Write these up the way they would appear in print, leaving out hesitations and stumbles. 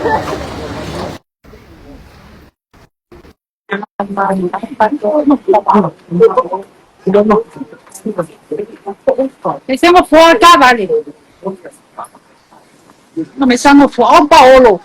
E se ngofoa ta vale. No me sa ngofoa o Paolo.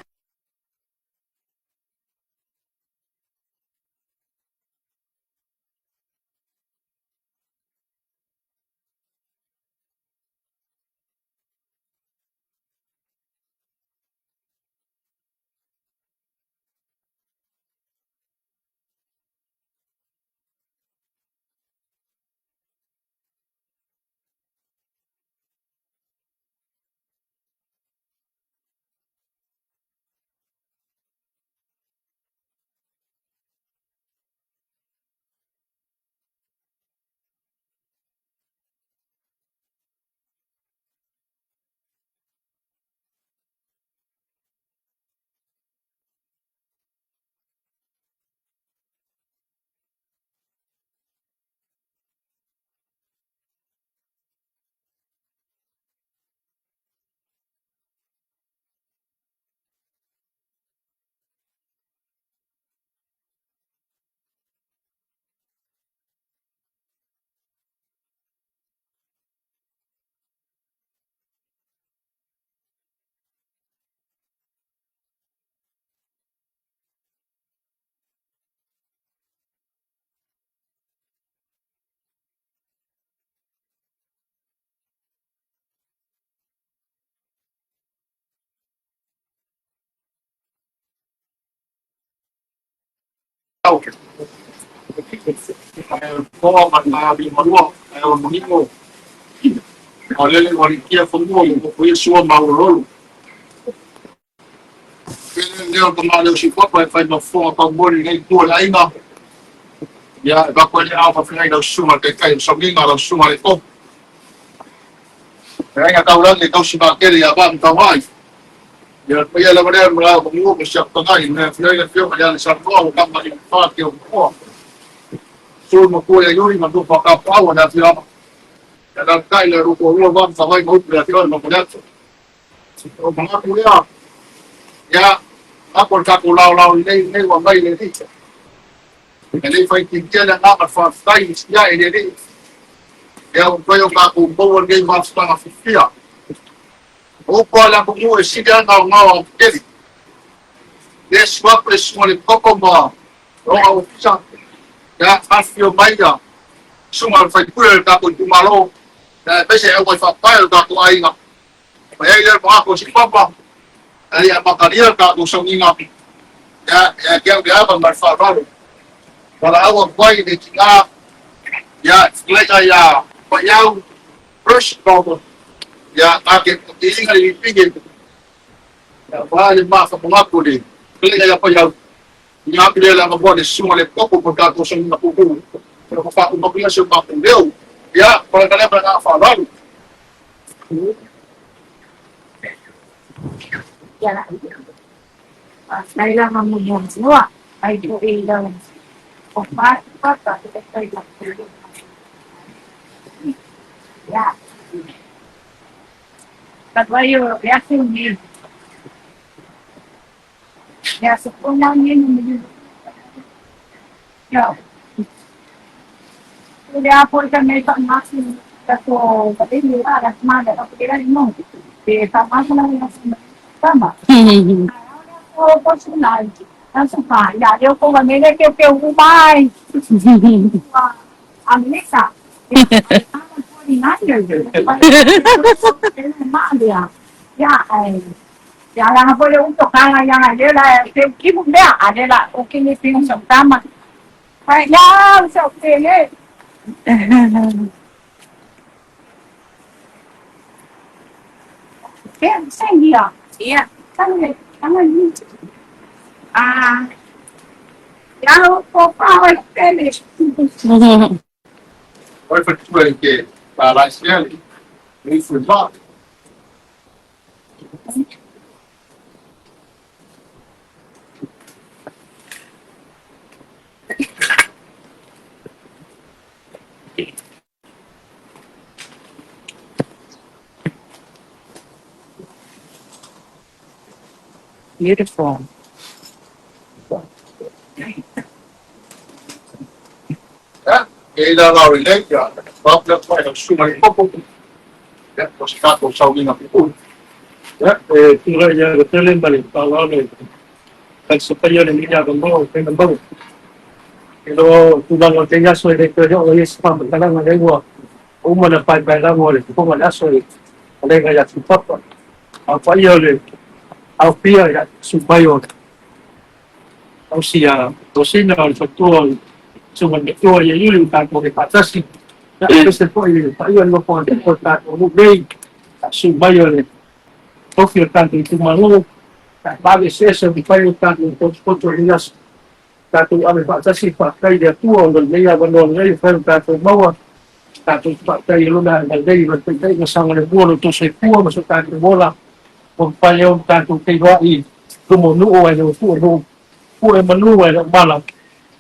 Toa ma na li malua e o manino. O lele o li kia fonua mo ko ia sua maulolo. Pele leo ka ma leo si papa e fai ma fonga ka mori nei tua le aiga. Ia e bako le au whawhingai lau sunga te kai songinga lau sunga le to. E ainga tau rangi tau si makere ia ba mtau ai. Ia pa ia lava lea mra mo mo mo siap tangai me whingai le whio ia le sarnoa o kama i wha ki o moa. Sul mo kua ia yuri ma tu whakapau na whio. Ia la kai le ruko rua wa mtau ai mo le whio ma mo leato. O mga kuya ia ako ka ku lau lau nei nei wa mai le ni. E nei whai ki tele ngā ma whawhai ia e le ni. Ia o koe o ka ku maua nei whawhanga whiwhia. O ko la ku e sili ana o ngā o keri. Le sua pre sua le koko ma o au fisa. Ia awhio mai ia. Sunga le whaipure le tākou i tumalo. Ia pese e wai whapai le tākou ainga. Ma ia le mo si papa. Ia makaria tākou songinga. Ia ia kia kia apa mar whararo. Wala awa kwai le ki ngā. Ia lega ia pa iau first novel. Ia ake te inga i pinge. Ia wha le ma fa mga kuri. Lega ia pa iau. Ia pile la mo le sunga le koko po tākou songinga pupu. Pero ko pa ko se ma ku leo. Ia para kale para ngā whararo. Kailangan mo yung gawa. Ay, ilaw. O pa, pa, pa, Ya. Tatwayo, ya se unir. Ya se pongan bien. Ya. Ya porque me más ko pati ni ala mana ko kira mo. Eh sama la sama. Ko personal. Ang sa ya yo ko kami le kêu kêu umay. Amisa. Ya, ya la boleh untuk kalau yang ada lah, kibu dia ada lah, okey ni ping sama. Ya, so okay. Ya, Iya. Kan ini. Ah. Ya, ko pa finish. Oi for ke para siali. Ni fu ba. Beautiful. Ia, e la la le ia, pa la pa la su mai popo. Ia, o se tatou sauliga pupulu. Ia, e tulaga ia le tele ma le faaaloalo i talisapaia le alii avanoa o faiga maua. I lo tulaga o lenei aso e le toe oo ai se faamatalaga lea ua uma ona paepaelago e le fofoga o le aso i fetalaiga ia Tupapa. A o paia o le aofia ia susu mai o tausi a Rosina o le faletua o le Susuga i le Matua ia Iuli ua tatou le faatasi. Ia, aemaise foi le paia o le nofo a o le tatou nuu nei, susu mai o le tofi o le tatou itumalo, vave eseese o mafai ona tatou potopoto i lenei aso. Tatou ave faatasi faafetai i le Atua ona o lenei avanoa lelei ua mafai ona tatou maua. Tatou te faafetai i Lona agalelei i Lona taitaiga saogalemu o lo outou soifua ma so tatou ola ua mafai ai ona tatou feiloai i luma o nuu ae le o tua nuu, pue manu ae le o mala,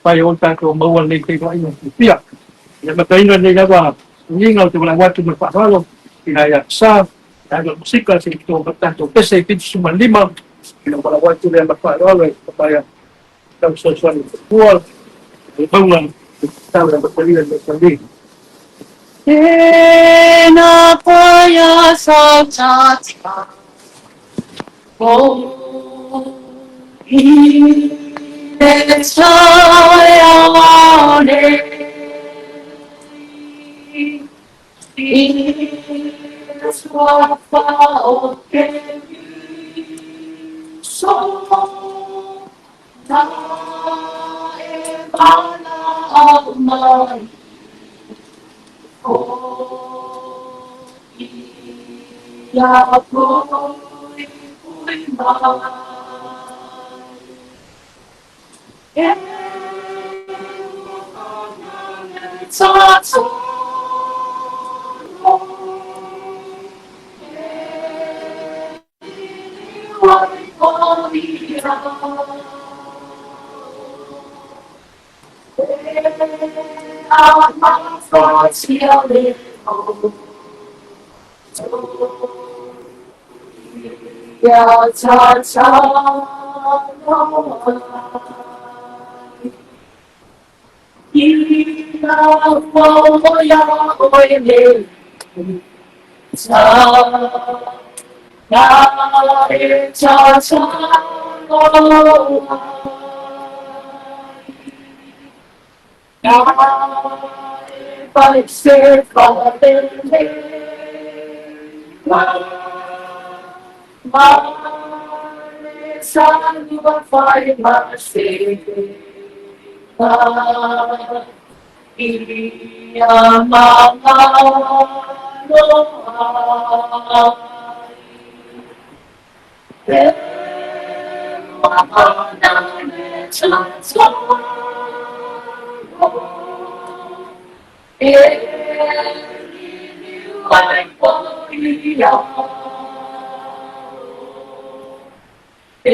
mafai ai ona tatou maua lenei feiloaiga fiafia. I le amataina o lenei lava suiga ou te valaau atu ma le faaaloalo i la ia Sa, le alo o le musika se i to tatou pese i 75, ina valaau atu lea ma le faaaloalo e papaia tau fesoasoani i le tua, le mauga, le tau le amatalia le mea Tēnā koia sa tata o i le taeao nei i le suafa o Keriso na e valaau mai o ia puipui mai. E tatalo e liliu ai o ia e amafatia le ia tatalo ai. Ina ua ia oe le ta na e tatalo ai. Na e pai se whalele ma le salua whai ma se ia mamalo ai. E wana me tatalo e liliu ai o ia e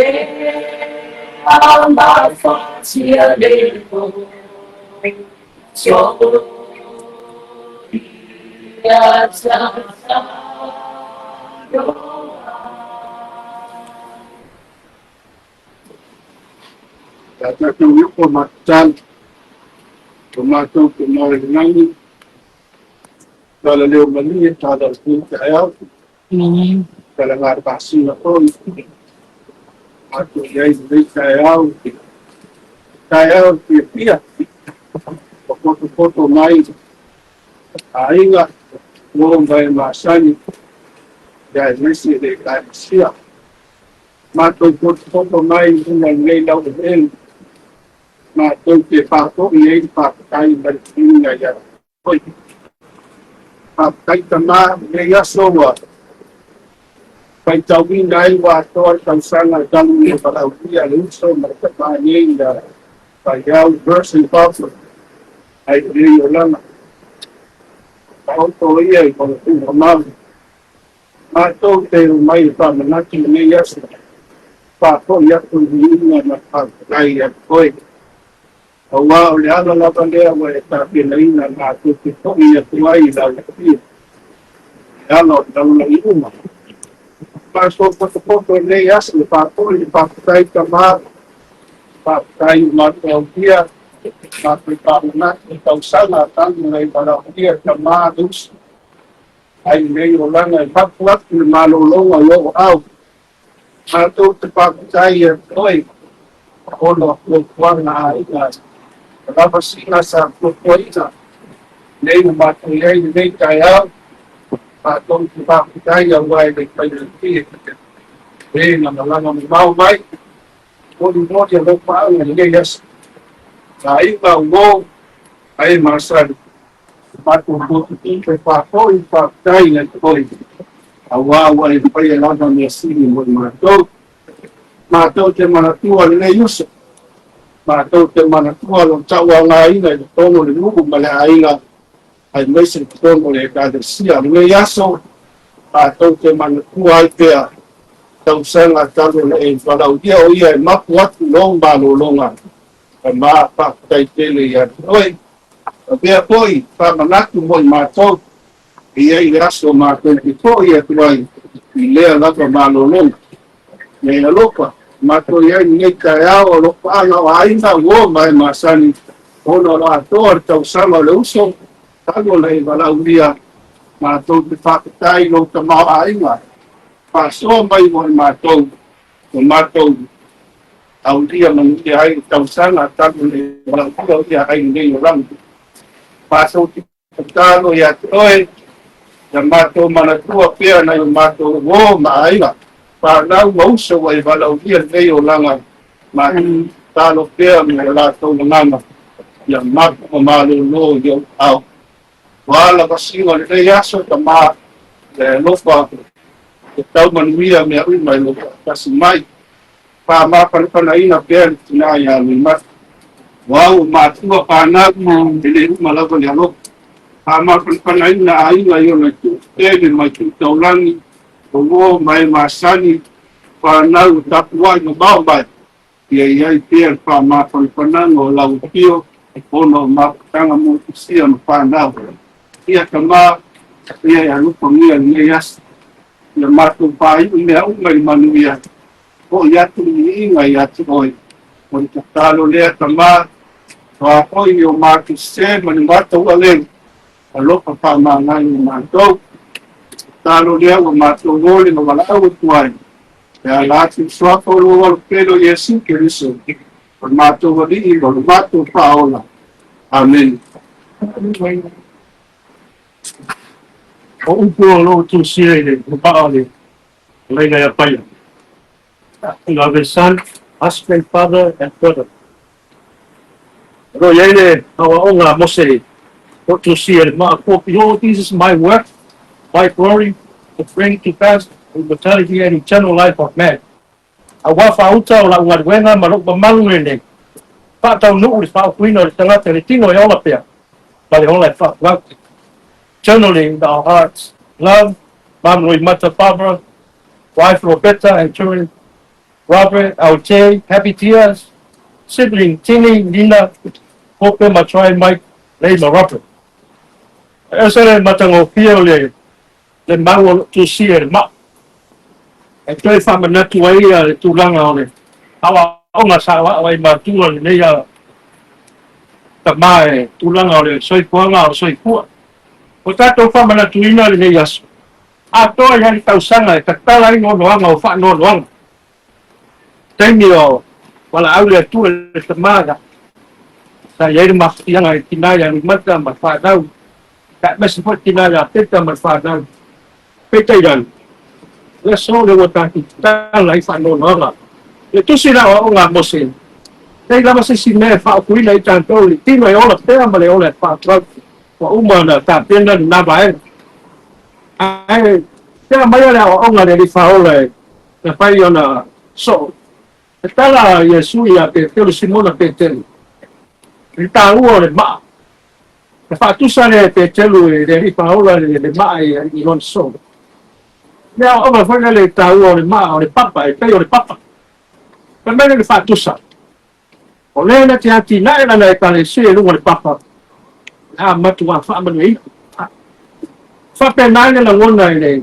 amafatia le so ia tatalo Ia tatou iupo ma tatalo, o matou te mau i le lagi, tala leo malie, tala o le taeao, tala ngā pasina foi, matou i ai lenei taeao, taeao fiafia, o potopoto mai aiga, o mai masani, ia aemaise le Ekalesia. Matou potopoto mai i luga i lenei laueleele, matou te faafoi ai le faafetai ma le viiga ia te oe. Faafetai Tama, lenei aso ua faitauina ai ua atoa le tausaga talu ona valaaulia le uso ma le tama nei ia Paiau Verson Balfour ai lenei olaga. Taoto ia i lona tuugamau. Matou te omai e faamanatu lenei aso, faafoi atu i viiga ma le faafetai ia te oe. Aua o le ala lava lea ua e tapenaina matou te foi atu ai i lau afio, le ala o le lalolagi uma. Matou potopoto i lenei aso le faapoi le faafetai Tama, faafetai ua matou aulia, matou faamanatu i tausaga talu ona e valaaulia Tama le uso. Ai lenei olaga e mapu atu le malologa i ou aao. Matou te faafetai ia te oe ona o fuafuaga a aiga ua lava sina sa fuafuaina nei ua matou i ai lenei taeao. Matou te faafetai aua e le faigofie e na malaga mamao mai molimoli alofaaga i lenei aso. Aiga uo ae masani matou potopoto faafoi faafetai ia te oe aua ua e faia lava mea sili mo i matou. Matou te manatua lenei uso, matou te manatua lou tauagaina i totonu o le nuu ma le aiga aemaise i totonu o le Ekalesia. Lenei aso, matou te manatua ai pea tausaga talu ona e valaaulia o ia e mapu atu i lou malologa. Tama, faafetai tele ia te oe. Avea foi faamanatu mo i matou e i ai le aso matou te foi atu ai i lea lava malologa. Ia e alofa, matou i ai lenei taeao o alofaaga o aiga uo ma e masani ona o lo atoa le tausaga o le uso talu ona e valaaulia matou te faafetai i lou tamaoaiga faasoa mai mo i matou o matou aulia manuia ai le tausaga talu ona e valaaulia o ia ai lenei olaga. Matou te tatalo ia te oe ia matou manatua pea nai o matou uo ma aiga fanau ma uso ua e valaaulia lenei olaga. Matou tatalo pea mo latou agaga ia mapu ma malolo i ou aao. Ua ala vasiga o lenei aso Tama ia e alofa e tau manuia mea uma i lou faatasi mai. Faamafanafanaina pea le tina ia Loimata. Ua au o matua fanau e le uma lava le alofa. Faamafanafanaina aiga i ona itu tele ma itu taulagi, o uo ma e masani, fanau o tapuai mamao mai. Ia i ai pea le faamafanafanaga o lau afio ona o mafutaga motusia ma fanau. Ia Tama, ia e alofagia lenei aso. Ia matou faaiu mea uma i le manuia, foi atu le viiga ia te oe. O le tatalo lea Tama, o a foi ni o matou sese ma ni matou aleu, alofa faamagalo i matou. Tatalo lea ua matou ole ma valaau atu ai. E ala atu i le suafa o lou alofele o Iesu Keriso, o le matou Alii o le matou Faaola. Amene. O upu o lo o tusia i le maa o le laina ia Paia. Love his son, husband, father and brother. O lo o i ai le aoaoga a Mose o tusia i le maa, For behold, this is my work, my glory, to bring to pass the immortality and eternal life of man. Aua faauta o lau galuega ma lou mamalu lenei, faataunuu le faaupuina o le tagata i le tino e ola pea ma le ola e faatuau. Eternally in our hearts, love, Mom Loimata Barbara, wife Roberta and children Robert, LJ, Happy Tears, sibling Tini, Lina, Hope, Matrai, Mike, Lei ma Robert. E ese le matagofie o le le mau o loo tusia i le maa. E toe faamanatu ai ia le tulaga o le aoaoga sa aoao ai matua lenei a tama e tulaga o le soifuaga o le soifua. O tatou faamanatuina lenei aso, atoa i ai le tausaga e tatala ai noanoaga o faanoanoaga. Taimi o valaau le Atua i le tama ia, sa i ai le mafatiaga i tina ia Limata ma le fanau, aemaise foi tina ia Peta ma le fanau. Peitai ane, o le aso lea ua tatou tatala ai faanoanoaga. Le tusi la aoaoga a Mose, leai lava se isi mea e faaopoina ai tatou i le tino e ola pea ma le ola e faaauau. Ua uma ona tapena lena vaega. Ae tea maia le aoaoga a le Alii Faaola e mafai ona soo. E tala a Iesu ia Petelo, Simona Petelo, i le taua o le maa. Na faatusa lea e Petelo i le Alii Faaola le maa i lona soo. Le aoaoga foi lea le taua o le maa, o le papa, e pei o le papa. Fai mai le faatusa. O lea na te atinae lana Ekalesia i luga o le papa, o le a matuā faamanuiaina. Faapena le lagona i le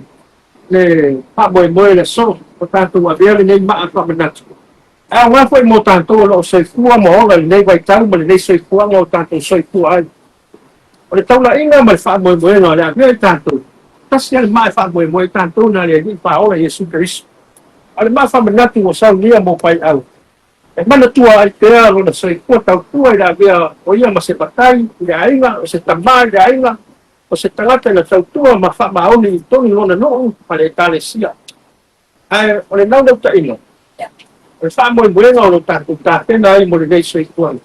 Le faamoemoe o le aso ua tatou avea lenei maa faamanatu. Ae aoga foi mo tatou o lo o soifua ma ola i lenei vaitau ma lenei soifuaga o tatou soifua ai. O le taulaiga ma le faamoemoega o le avea i tatou, tasi lava le maa e faamoemoe ai tatou na le Alii Faaola Iesu Keriso. A o le maa faamanatu ua saunia mo paiau, e manatua ai pea lona soifua tautua i le avea o ia ma se matai i le aiga, o se tama i le aiga, o se tagata i na tautua ma faamaoni i totonu lona nuu ma le Ekalesia. Ae o le naunautaiga, o le faamoemoega o lo tatou tapena ai mo lenei soifuaga,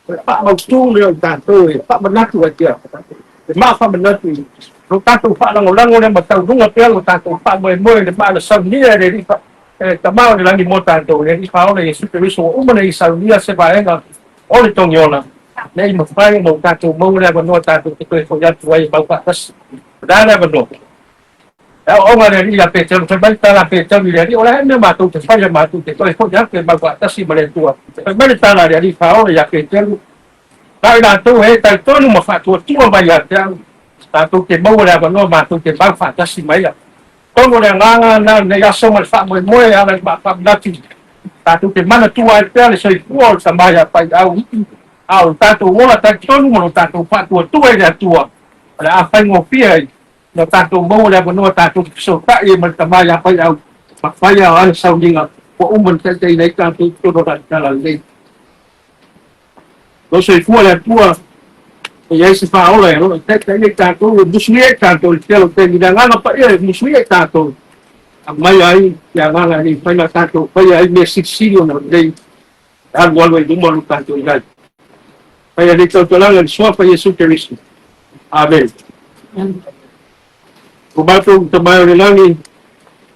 o le faamautu lea o i tatou e faamanatu ai pea, le maa faamanatu i lo tatou faalagolago lea ma taunuga pea lo tatou faamoemoe i le maa na saunia e le Alii e Tama o le lagi mo tatou, le Alii Faaola Iesu Keriso, ua uma ona ia saunia se vaega o le togiola, ne i mafai ona o tatou maua le avanoa tatou te toe foi atu ai e mau faatasi. O le a le avanoa? E aoaoga le Alii ia Peteru, fai mai le tala a Peteru i le Alii, o le a ea mea matou te fai a matou te toe foi atu e mau faatasi ma le Atua? Fai mai le tala a le Alii Faaola ia Peteru, Na i latou e talitonu ma faatuatua mai ia te au, tatou te maua le avanoa matou te mau faatasi ma ia. Tonu o le agaga na lenei aso ma le faamoemoe e ala i le faamanatu, tatou te manatua ai pea le soifua o le tama ia Paiau, a o le tatou ola talitonu ma lo tatou faatuatua i le Atua, o le a faigofie ai ona tatou maua le avanoa tatou te fesootai ai ma le tama ia Paiau ma faia ana sauniga ua uma ona taitaiina ai tatou i totonu o lana talalelei. Lo soifua le Atua, e i ai se faaola e o taitaia i tatou, e musuia i tatou i le tele o taimi. Le agaga paia e musuia i tatou, aumai ai le agaga e le mafai ona tatou faia ai mea silisili ona lelei, e alualu ai i luma lo tatou i ai. Faia nei tautalaga i le Suafa Iesu Keriso. Amene. O matou Tama e o le lagi,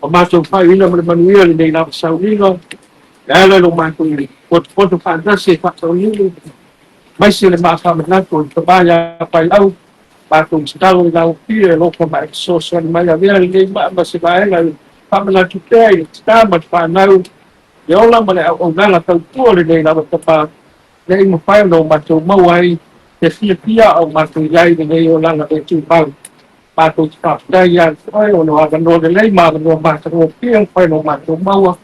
o matou faaiuina ma le manuia lenei lava sauniga, e ala i lo matou potopoto faatasi e faataunuu, aemaise le maa faamanatu o le Tama ia Paiau, matou tatalo i lau Afio e alofa ma e fesoasoani mai avea lenei maa ma se vaega e faamanatu pea i le tata ma le fanau, le ola ma le auaunaga tautua o lenei lava Tama, ne i mafai ona o matou maua ai te fiafia a o matou i ai i lenei olaga le tumau. Matou te faafetai ia te oe ona o avanoa lelei ma avanoa matagofie ua mafai ona o matou maua.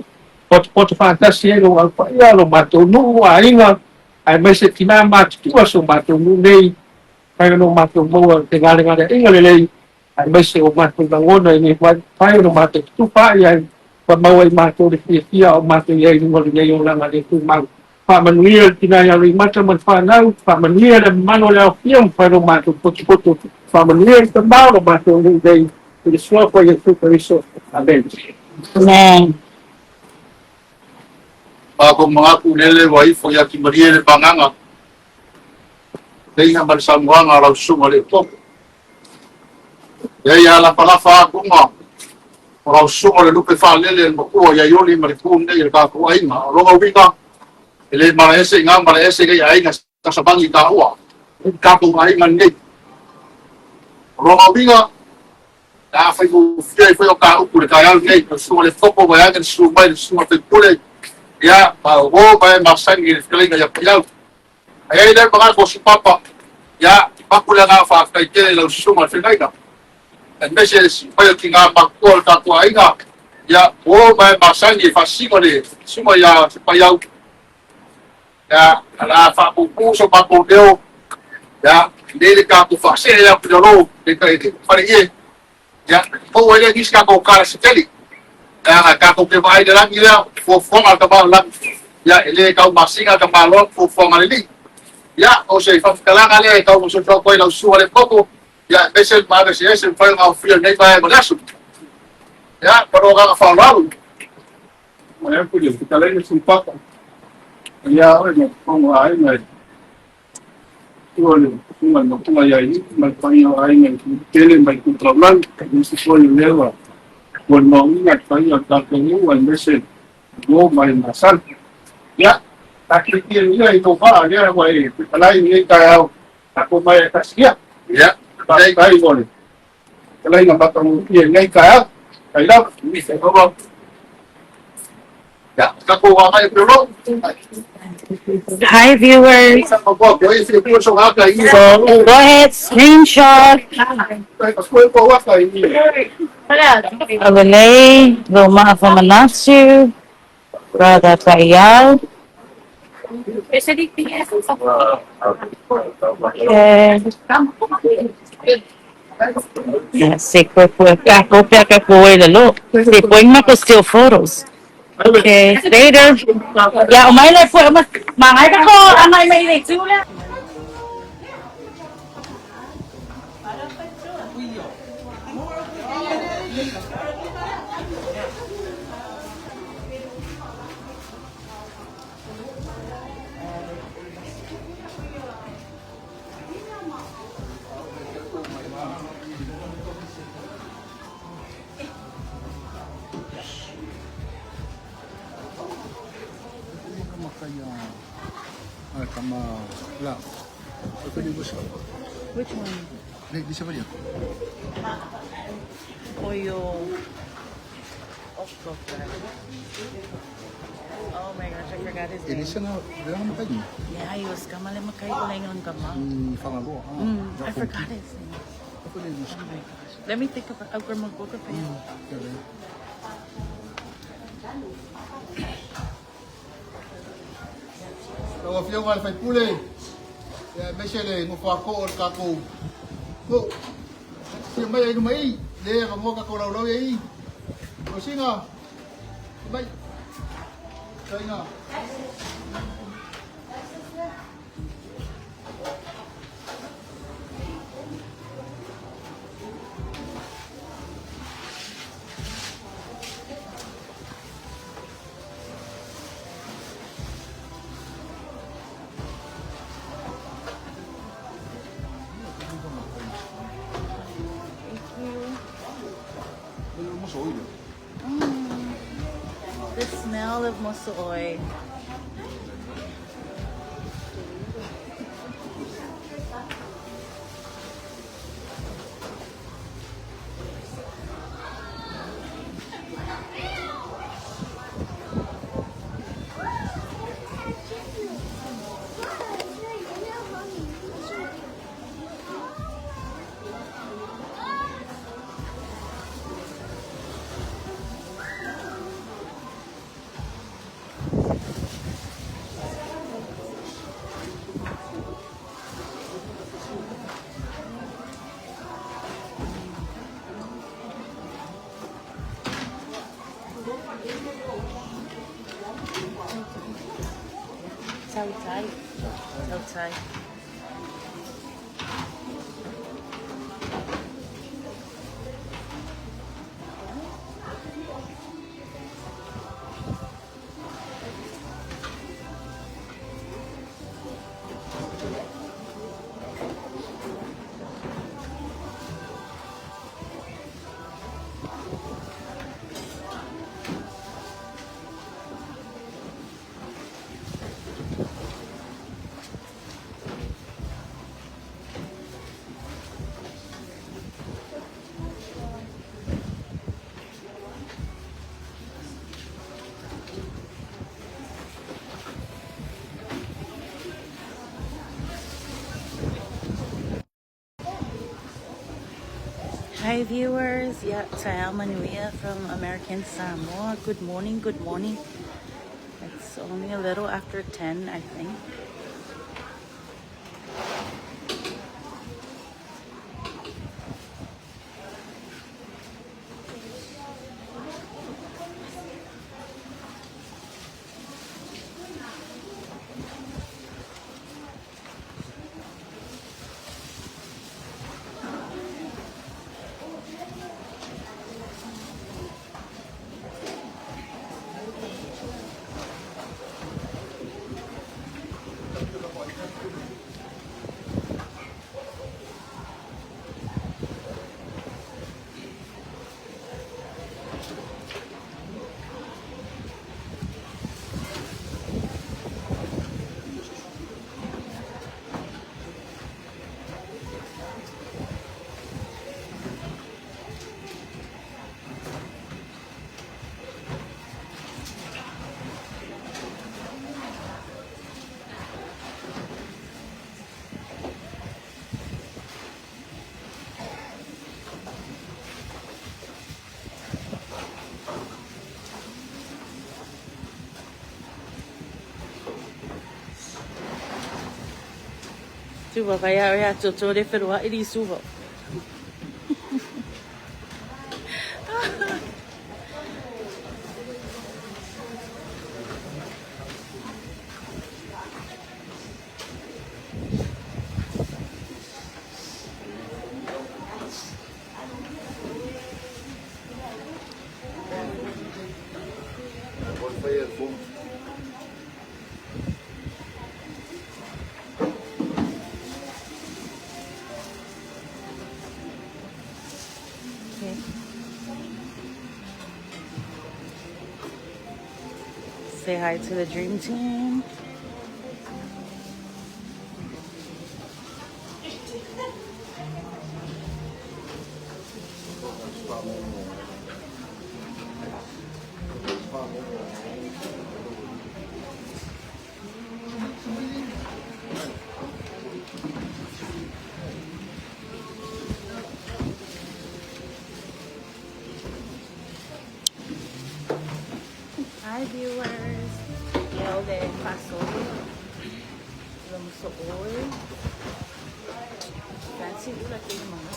Potopoto faatasi ai lou au paia, lo matou nuu, aiga, aemaise tina matutua si o matou nuu nei, mafai ona o matou maua te galegaleaiga lelei, aemaise o matou lagona e le mafai ona matou tutupa ai, ua maua i matou le fiafia a o matou i ai i luga o lenei olaga le tumau. Faamanuia le tina ia Aleimata ma le fanau, faamanuia le mamalu o le aofia ma fai lo matou potopoto, faamanuia le tama o lo matou nuu nei, i le Suafa o Iesu Keriso. Amene. Amen. Ako mga kulele wa ifo ia ki marie le panganga. Teinga ma le saunoaga a lau susuga le Popo. Ia ia lafalafa akuga o lau susuga o le lupe faalele le makua ia Ioli ma le ku nei le tatou aiga. O lona uiga, e le malaese i ngā malaese i aiga tasavangi tāua. Tatou aiga nei. O lona uiga, a fai mo fia i fai o ka upu le taeao nei, o susuga le Popo mai ane le susu mai le susuga faipule, ia, ma o mai masani i le fetalaiga ia Paiau. Ai ai le manatu o si papa, ia, paku le agaga faafetai tele i lau susuga le feagaiga. Aemaise le sii mai o tina matutua o le tatou aiga, ia, o mai masani e faasino le susuga ia se Paiau. Ia, o le a faapuupuu so matou leo, ia, nei le tatou faasee atu i lalo i le faleie, ia, maua ai lea nisi tatou tala se tele. Ia, tatou te vaai i le lagi lea, fuafuaga a le Tama o le lagi. Ia, e le tau masina le tamaloa ma fuafuaga a le Alii. Ia, o se faamatalaga lea e tau masoso atu ai lau susuga le Popo, ia, aemaise le maave eseese mafai ona aofia i lenei vaega o le aso. Ia, ma lou agaga faaaloalo. Mai aku le fetalaiga sui papa. Ia oe ma totogo aiga e tua le susuga le matua ia Iutu ma le paia o aiga i Tele mai Tutalaulau, aemaise foi o lea ua molimauina le paia o le tatou nuu aemaise o mai masani. Ia, taatia ia i lou vaa lea ua e fetalai i lenei taeao, tatou mai e tasi ia. Ia, Faafetai mo le fetalaiga matagofie i lenei taeao. Tai lava. Ia, tatou agai atu loa. Hi, viewers. Go ahead, screenshot. Aulelei, lo maafamanatu, Brother Paiau. Okay. Yeah, se koe koe ka ko pia ka koe le lo. Se koe ma ko still photos. Okay, later. Ya, o mai le fue ma mangai ka ko angai mai le tu le. Which one? Oyo. Oh my gosh, I forgot his name. Yeah, he was kamale makai ulengon kama. I forgot his name. Oh my gosh. Let me think of it. Lau Afioga i le Faipule, aemaise le nofoako o le tatou nuu. Afio mai ai luma i, le avanoa tatou laulau ai i. Rosina, afio mai. Saina. The smell of mosooi. Tautai. Tautai. Hi viewers, yeah, Taeao Manuia from American Samoa. Good morning, good morning. It's only a little after 10, I think. Suva vai a ea toto le whenua iri suva. Okay. Say hi to the dream team. Hi viewers. Yo le paso. Lo muso oi. Fancy ula ke mga.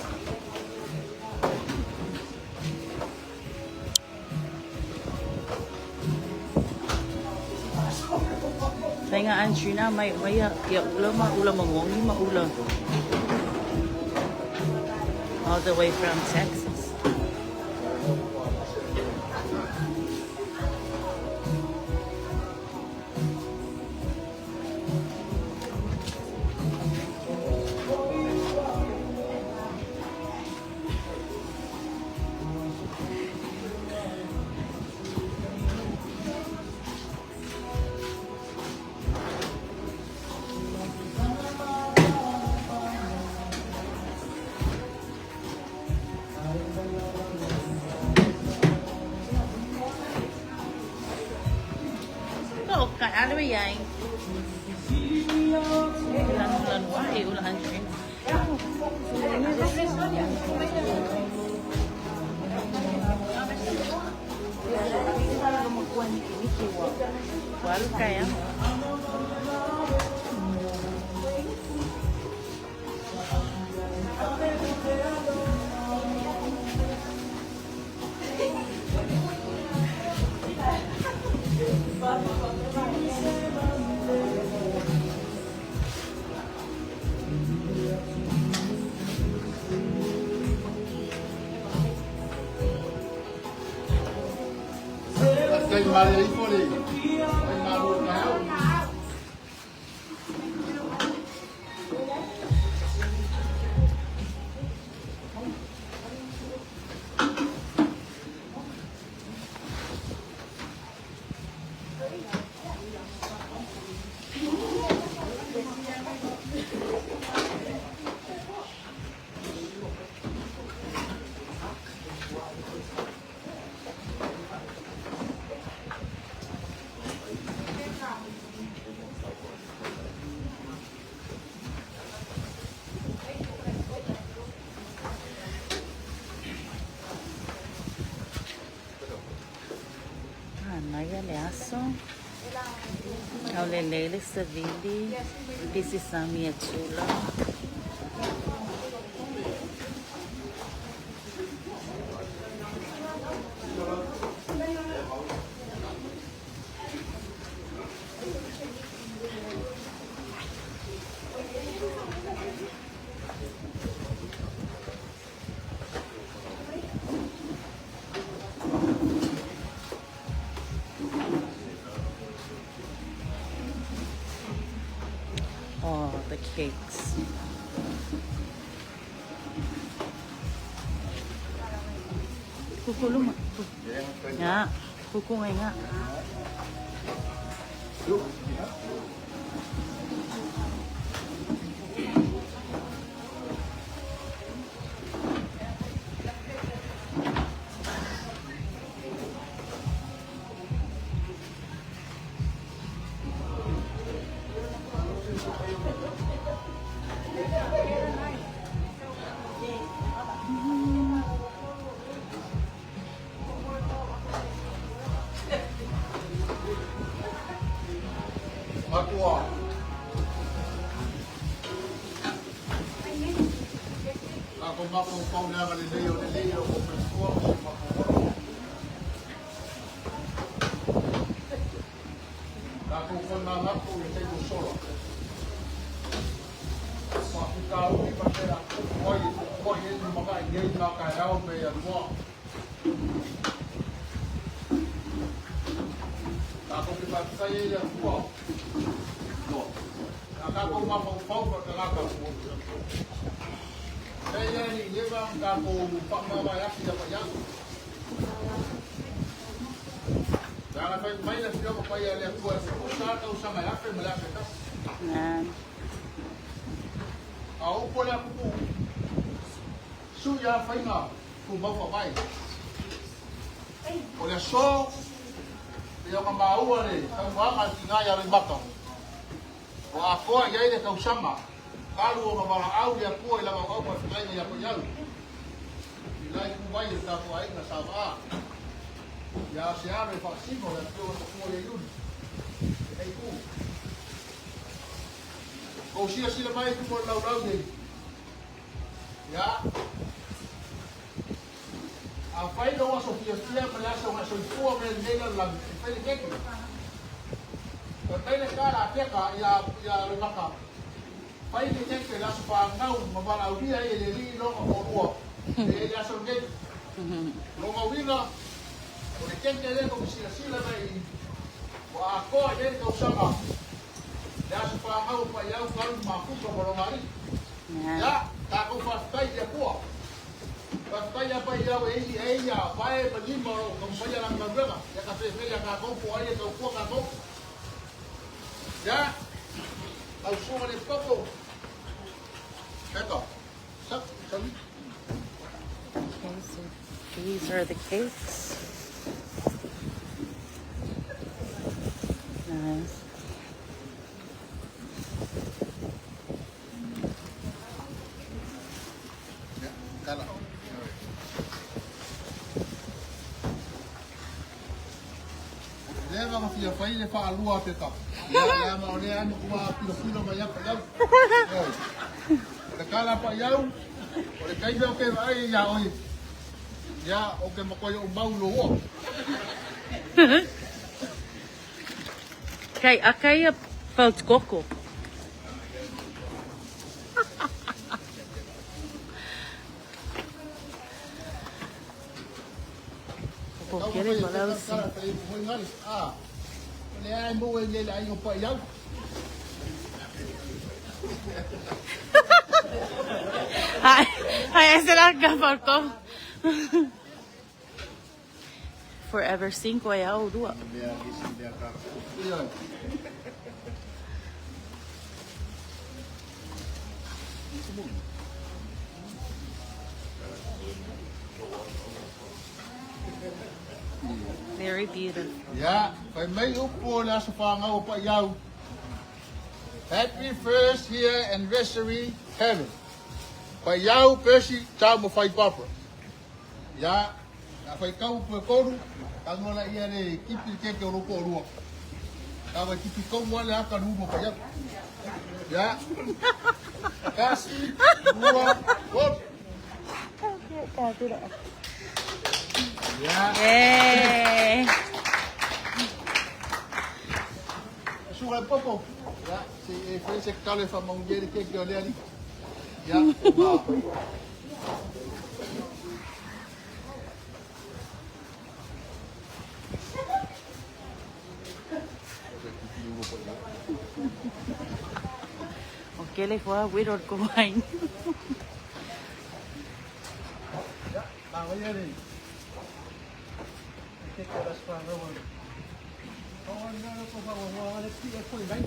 Kaya nga Antrina may may ya ula ma ula mangongi ma ula. All the way from Texas. Kaya. Aso. Au le lele savili. This is Sami Atula. Oh, the cakes. Kukulo ma. Nga. Kuku ngay nga. Tatou mafaufau i le agalelei o le Alii o lo o soifua ma si o matou ola. Tatou toe manatu i le taimi ua sola, o faafitauli ma mea tutupu ai e tutupu ai le lumanai nei ma taeao me i alua. Tatou te faafetai ai i le Atua, a tatou mafaufau faatagata. E ia ni leva ona tatou faamavae atu ia Paiau. Leaga fai mai le Afioga Paia a le Atua e tutusa lava tausaga e 1000 ma le 1001. A o upu a le atunuu, sui lava faiga tumau faavae. O le aso, pei ona maua le saunoaga a le tina ia Aleimata, ua atoa i ai le tausaga talu ona valaau le Atua i lana auauna fetalaiga ia Paiau, i la itu mai o le tatou aiga sa Vaa, ia se alo e faasino le afioga matua ia Iuli, lenei itu. Kou silasila mai i luma o le laulau nei, ia, afai lou aso fiafia ma le aso na soifua mai lenei lalolagi, e fai le keke. Fai mai le tala a Peka ia Aleimata, fai le keke le aso fanau ma valaaulia ai e le Alii lona toalua e i ai le aso lenei. Lona uiga, o le keke lea tou te silasila mai i, ua atoa i ai le tausaga le aso fanau o Paiau talu mafuta ma lona alii. Ia, tatou faafetai i le Atua. Faafetai ia Paiau e ili e ia vae ma lima o lo o taumafaia lana galuega. Ia ka fefe ia tatou po o ai e tautua tatou. Ia, lau susuga i le Epikopo, Peka, sa, salu. Okay, so these are the cakes. Nice. Ia, kala. Leva ma fia fai le faalua a Peka. Ia, lea ma o lea anu kuma filofilo mai ia Paiau. Oi. O le kala Paiau, o le taimi o ke vaai ia oe. Ia, o ke makoe o mau lo ua. Okay, akaya felt koko. Po kere malausi. Ah, o le ai mo e le ai o Paiau. Ai, ai, ese la faltó. Forever cinco ai au rua. Ia. Very beautiful. Ia, fai mai upu o le aso fanau o Paiau. Happy first year anniversary, heaven. Paiau Percy tau mo fai papa. Ia, na fai kau pu e koru, ka ngola ia le kipi keke o roko o rua. Ka wai kipi kau mo le aka rumo Paiau. Ia, kasi, rua, tolu. Ia, Yay! suga le popo. Ia, se e fai se kalo e whamaungia le keke o le ali. Ia, o ngā. O ke le hua wiro ko wine. Ia, nā wai le. Keke o las whanau. O, nā ko wha le pi e koe mai.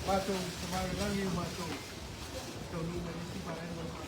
Mātou, te mai rangi o mātou. Tau nu mai isi pa ai o mātou.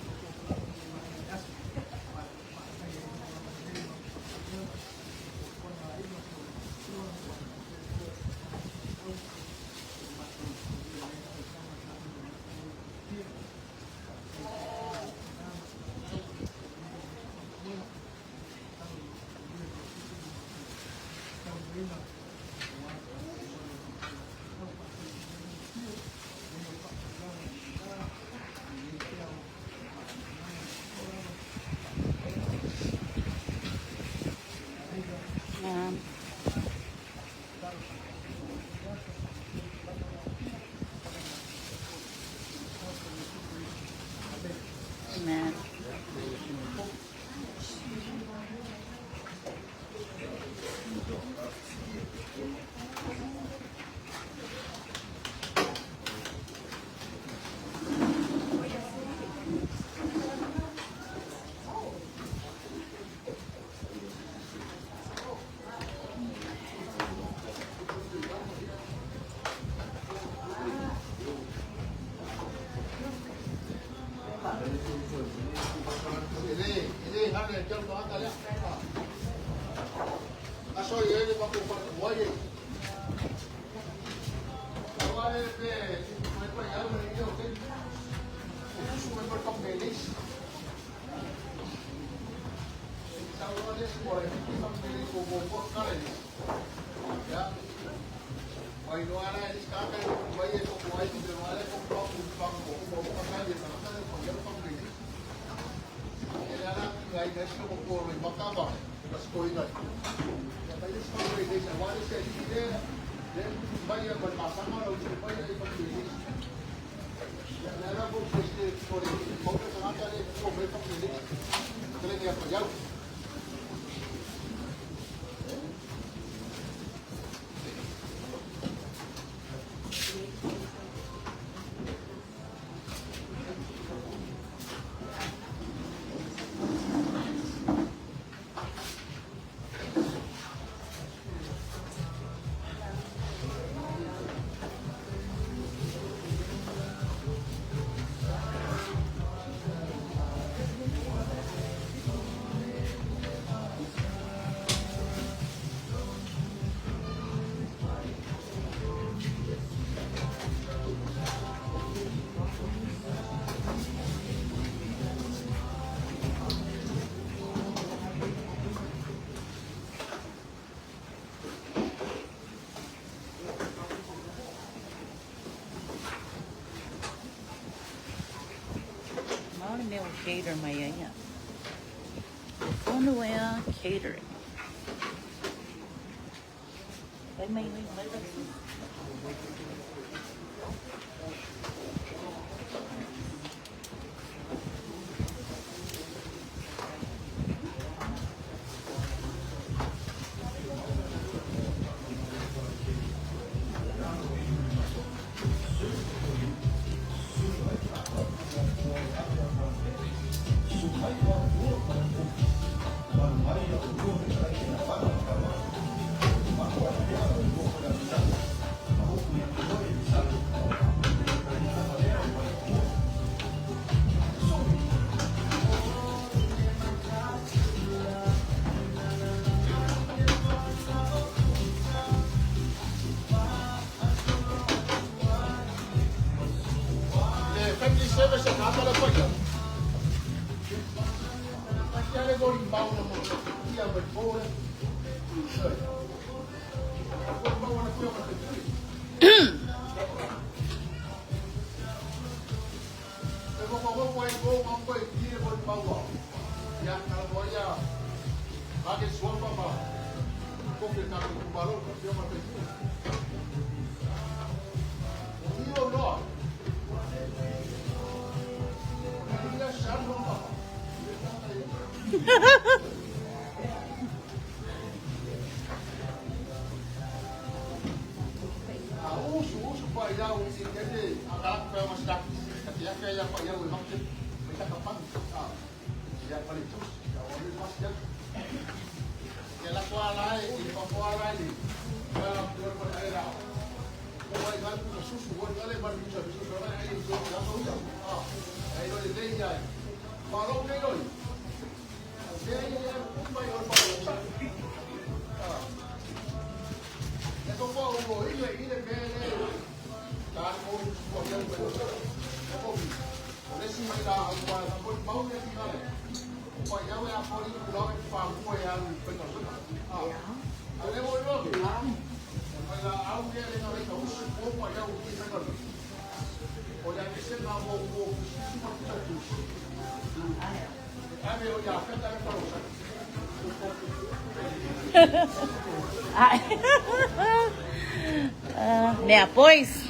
Cater mai ia. Fonuea Catering. Vai mai mai mai. Mea boys.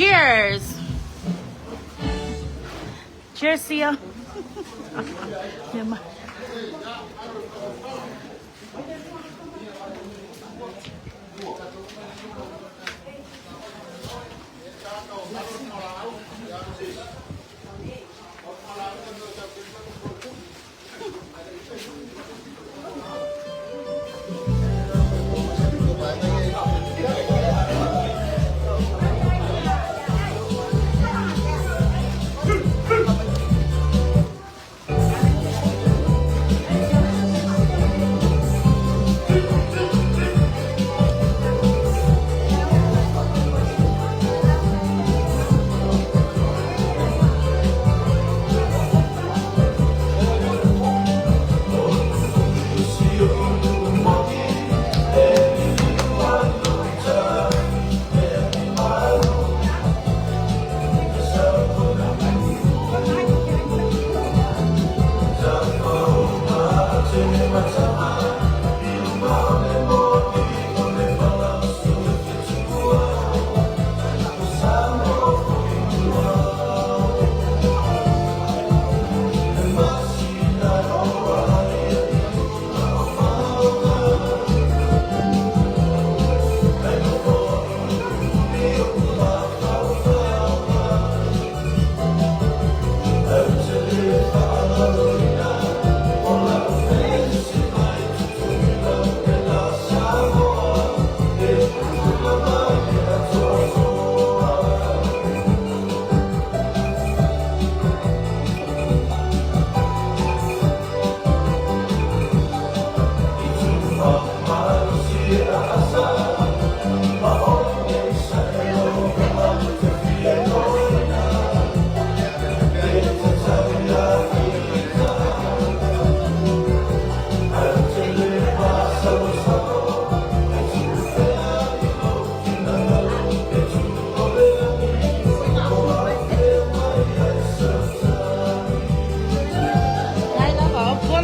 Cheers. Cheers, Sia.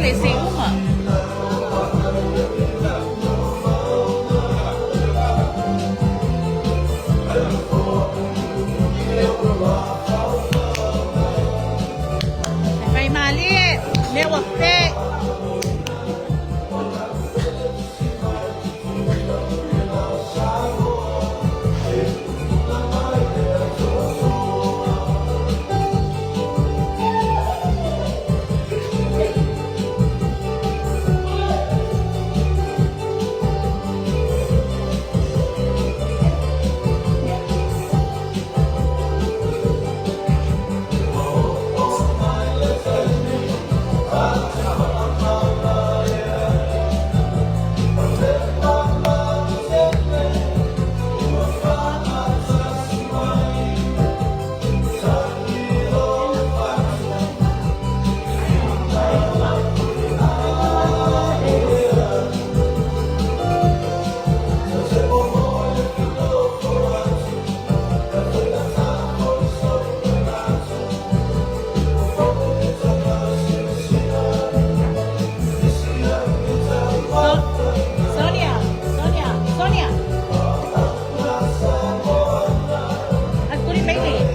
le siuga. Fai malie, mea ua pe. Sonia, Sonia, Sonia. Aku ni main.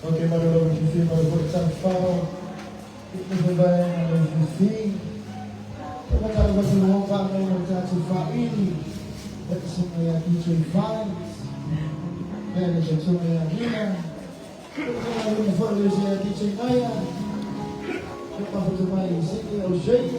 Ok, Mario Fifi, Mario Sanfao, Fifi, DJ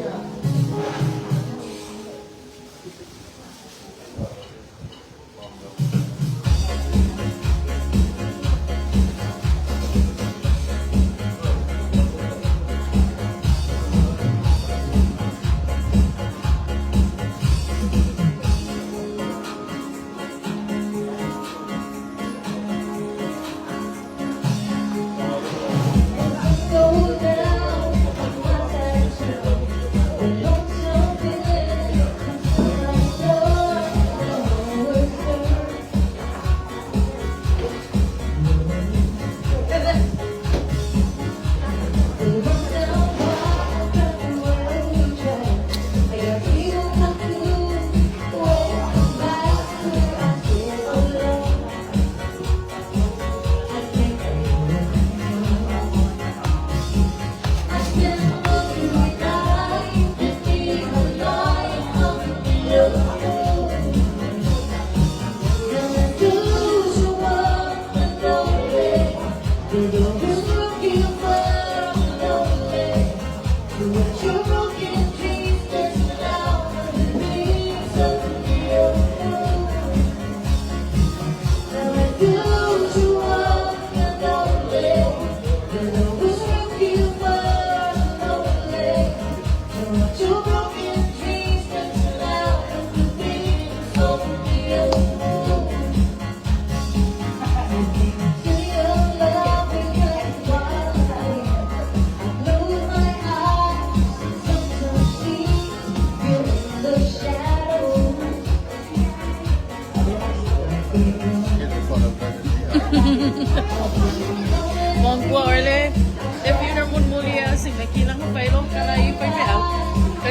Get the fuck up.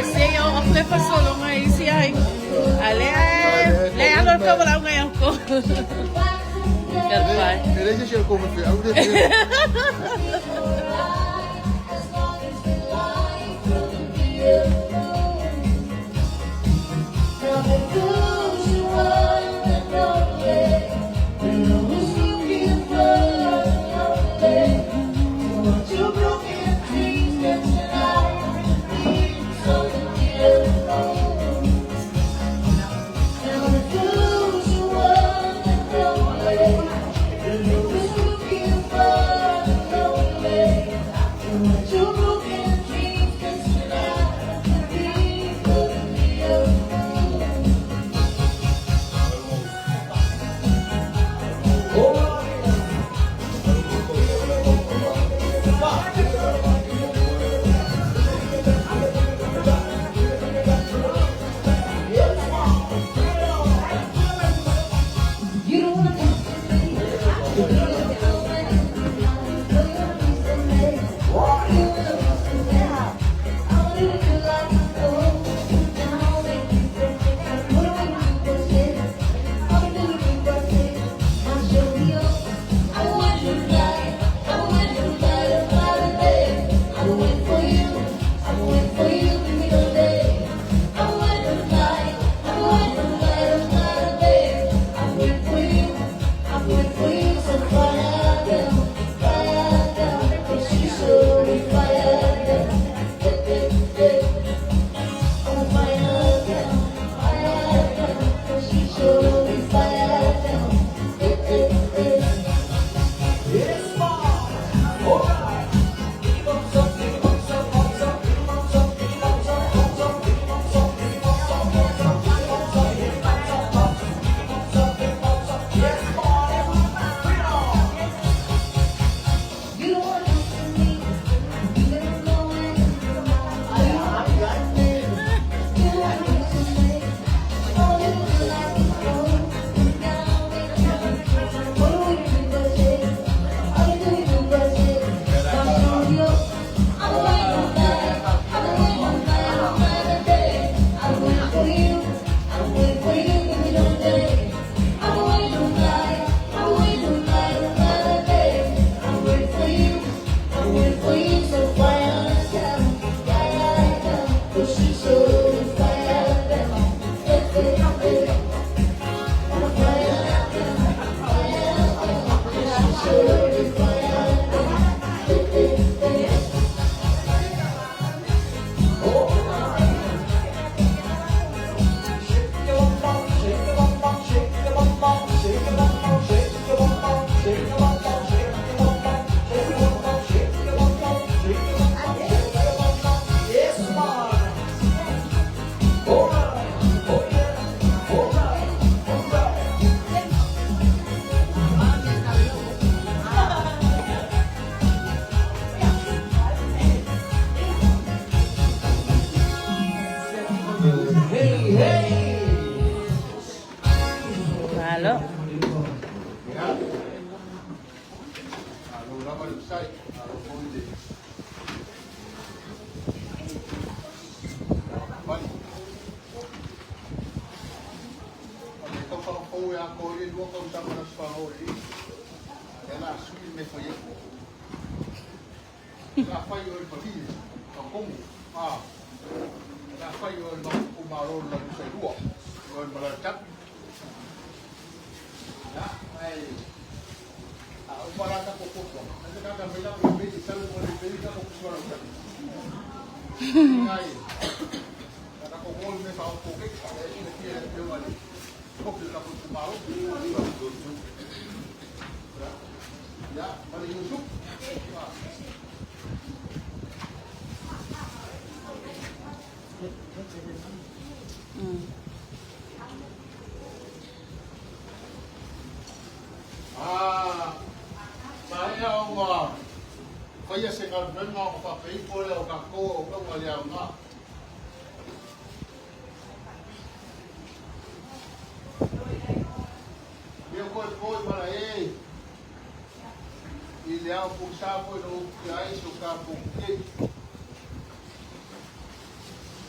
Se i o le fasologa i si ai. A le le alo ka wala ngai ako. E le se ko me au le.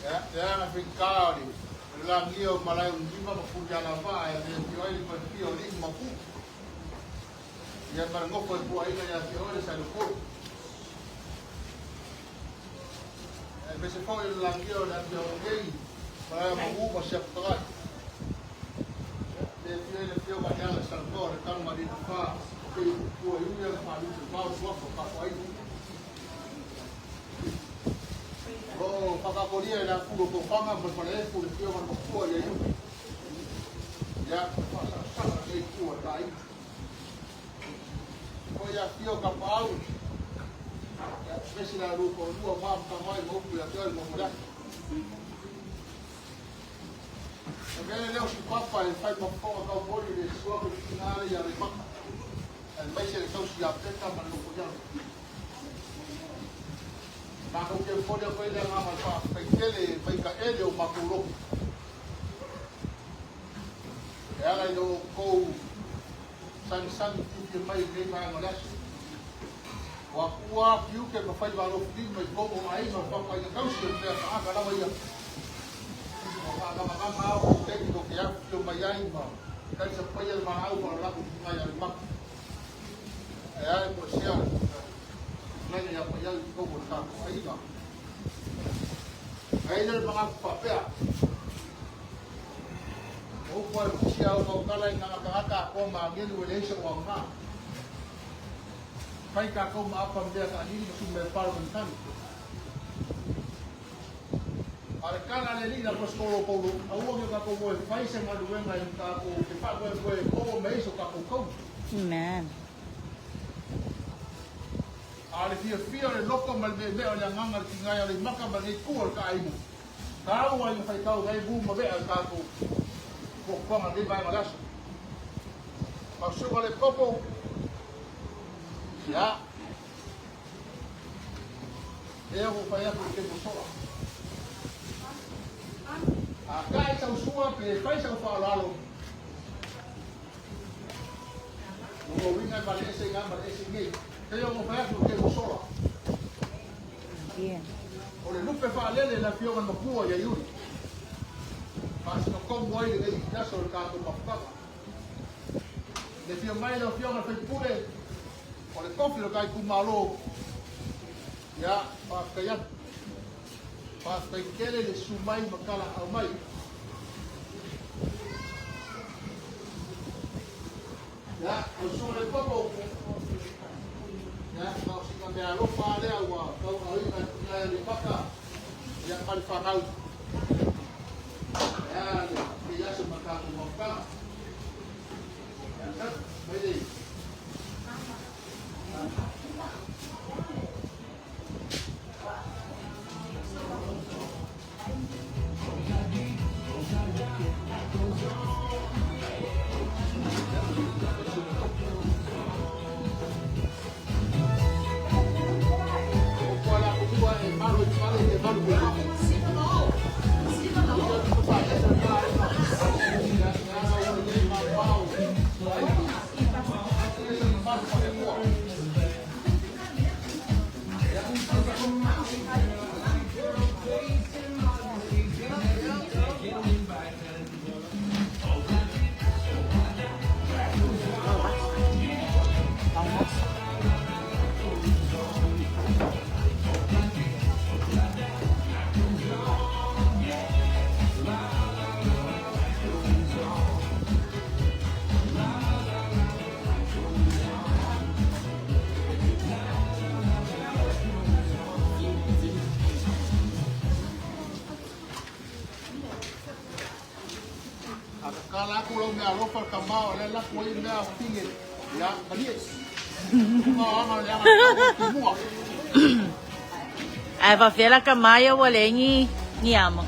Ia, le aga faigata o le lagia o malae umima ma pulialavaa e le afio ai le falefia o alii ma mapua. Ia ma le nofo e puaʻiga iā te oe le Sailepolo. Aemaise foi o le lagia o le atiaoga nei, malae o Magu ma Siafutaga'i. Le afio ai le Afioga ia Alesanoa o le tama ma alii fa, pei o tupua i ui ana faalupe mao suafa o tapuaiga. O lo o faatakolia i le afulu o tofaga ma le falaefu le Afioga i le Matua ia Iuli. Ia, ma faasaosaga lenei itu o le taaiga. Foi afio tapaau, ia, aemaise le alua toalua ma ma tamai ma upu ia te oe le Mamoleafi. E mea lea o si papa e fai ma fofoga taumoli le suafa i le tina lea ia Aleimata, aemaise le tausi ia Peta ma le Nofoialo. Matou te momoli atu ai le agaga o le faafetai tele mai ka ele o matou loto e ala i lo outou sagisagi fiafia mai i lenei vaega o le aso. Ua atua tiute ma faiva alofilima i totonu o aiga o papaiga tausi o le mea tagata lava ia. Ua faagagagaga a outou taimi tou te afifio mai ai ma talisapaia le valaau faalalatu i tina ia Aleimata. Ae a le toesea le fetalaiga ia Paiau i totonu o le tatou aiga. Na i ai lea o le manatu faapea, o upu a le Tusi a ou tautala i nagatagata atoa ma agelu e leai sou aoga. Fai tatou ma apa mea taanini ma sumea palo manutanu. A o le tala a le Alii i le Aposetolo o Paulo, aua ne i o tatou o e fai se galuega i tatou te faamoemoe e maua mai ai so tatou tauli. Amen. A o le fiafia o le loto ma le meemee o le agaga i le tigae o Aleimata ma lenei itu o le taaiga, taua ina faitau ai mu ma vea o le tatou fuafuaga i lenei vaega o le aso. Mausuga le popo, ia, lea ua ou fai atu i le taimi ua sola. A tae sau sua pe fai sau faaaloalo, o lona uiga e vale ese i ina ma le ese i inei. Pei ona ou fai atu i le taimi ua sola, o le lupe faalele i le Afioga i le Matua ia Iuli, faasino tonu ai lenei aso i le tatou mafutaga. Le afio mai lau Afioga i le sui usufono o le tofi o le ta itumalo, ia, faafetai atu. Faafetai tele le susu mai ma talaau mai. Ia, o le susuga i le popo, ia, na o sina mea alofa lava lea ua tauaaoina e tina e Aleipata, ia, ma le fanau. Ae a lenei aso ma le tatou mafutaga. Ia, mai le. A tatala atu lau meaalofa i le tama o lea laku ai mea pine ia malie. Luga o aga o le aga tau o tumua. Ae faafefea la ka maia ua leai ni ni amo.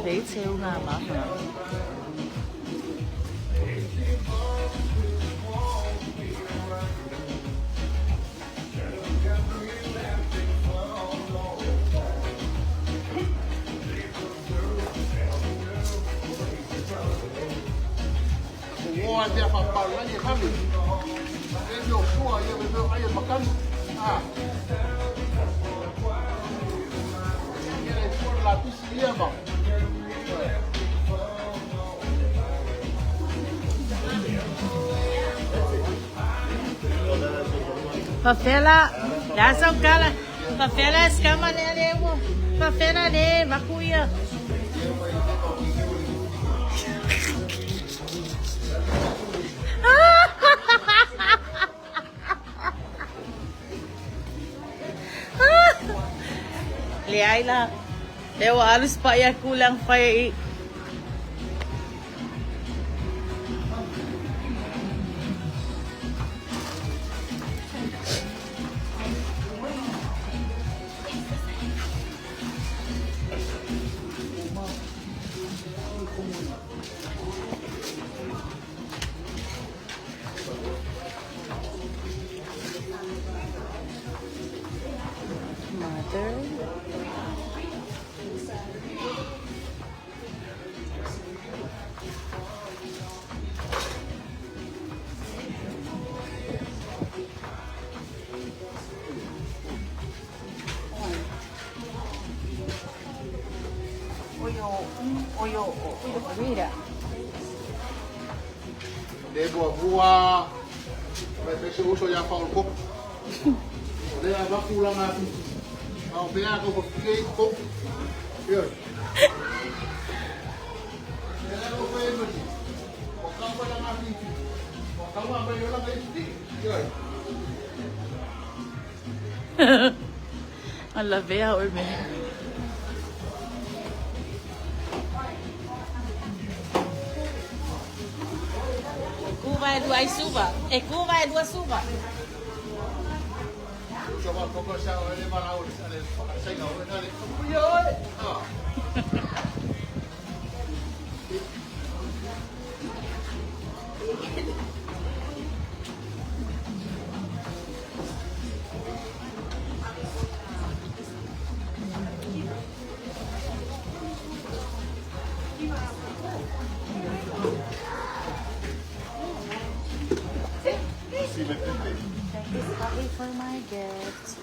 Lelei teu ngā mama. Favela, nasa kala. Favela skama ne lewo. Favela ne makuya. Leai la. Lewa alus pa ya kulang pa i. Mother. Le bua bua. Vai se uso ya pa o ko. Le a va kula nga. Au pea ko ko ke ko. Yo. Le ko pe no. O ka pa la nga fi. O ka ma ba yo la nga fi. Yo. Ang lavea or me. Cuba e dua suba. E Cuba e dua suba. So va ko sa le ma la le sa ga o na le. Yo. Ah. Thank you, Bobby, for my gift.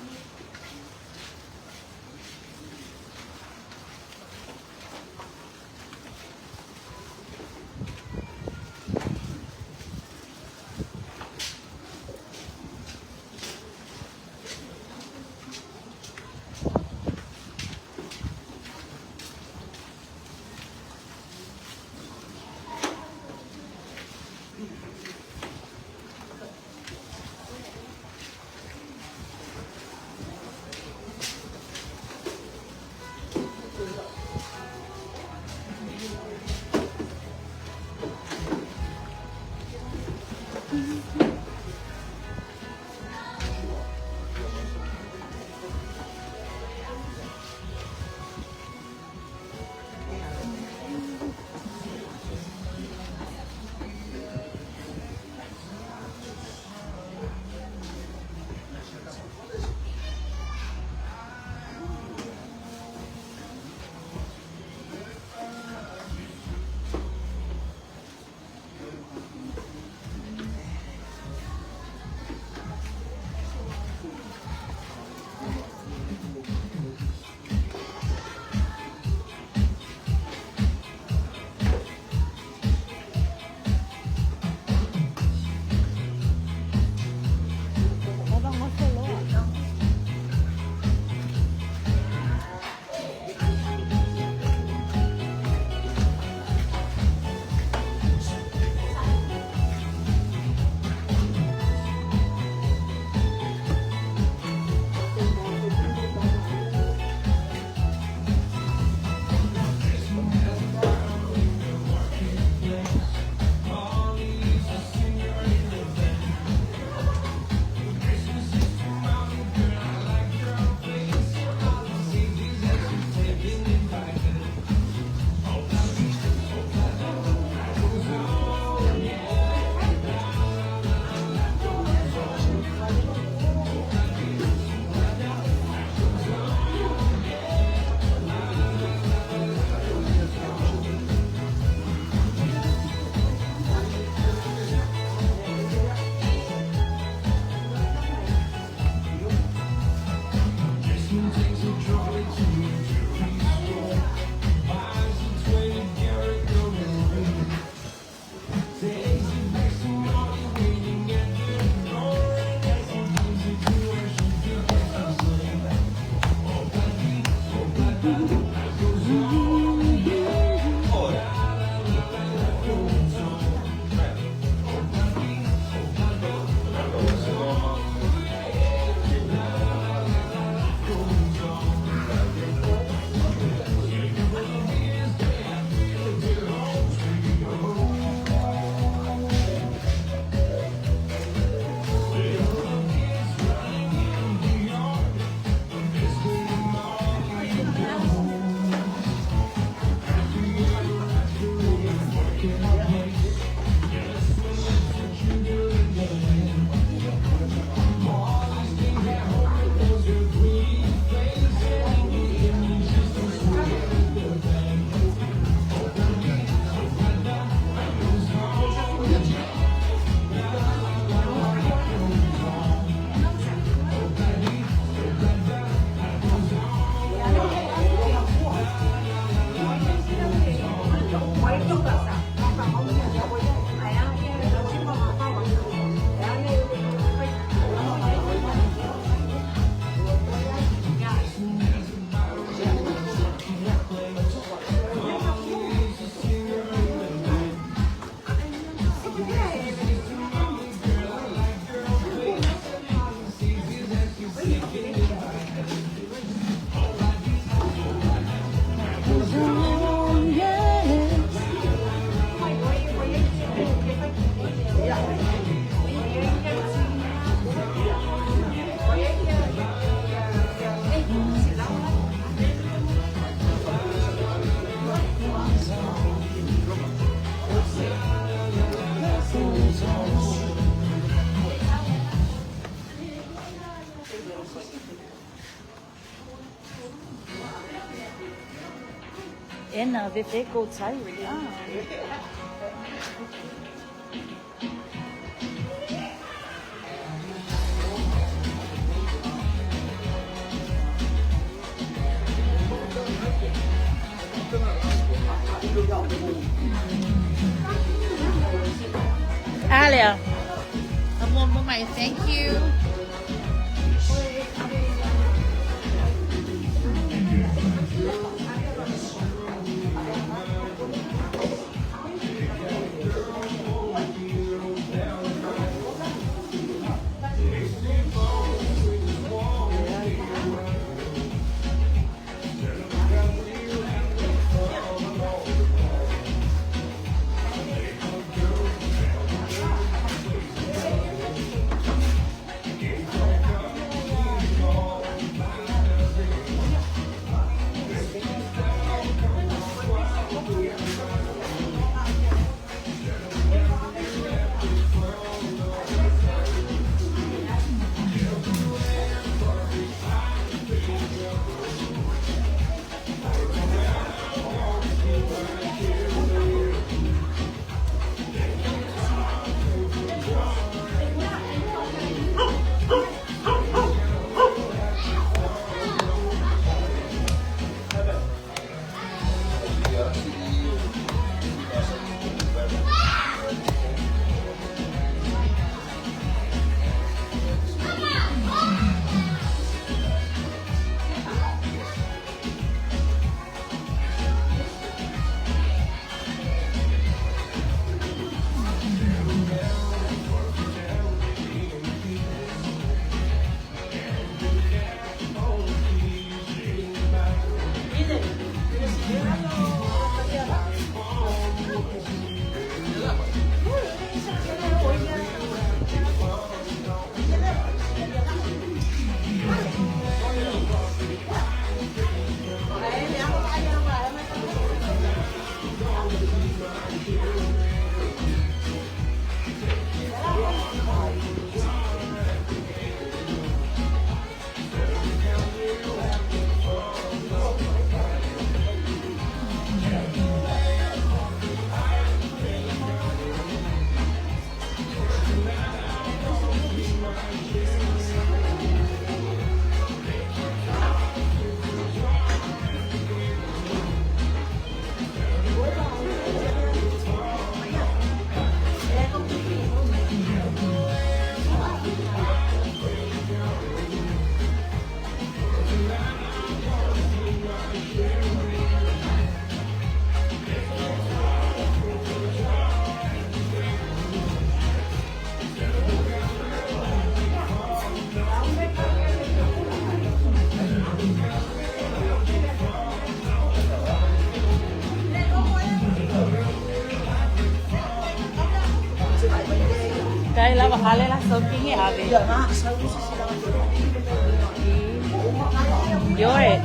Ena ve ko tai Alia. Thank you. Hale la soaking e ave. Yore.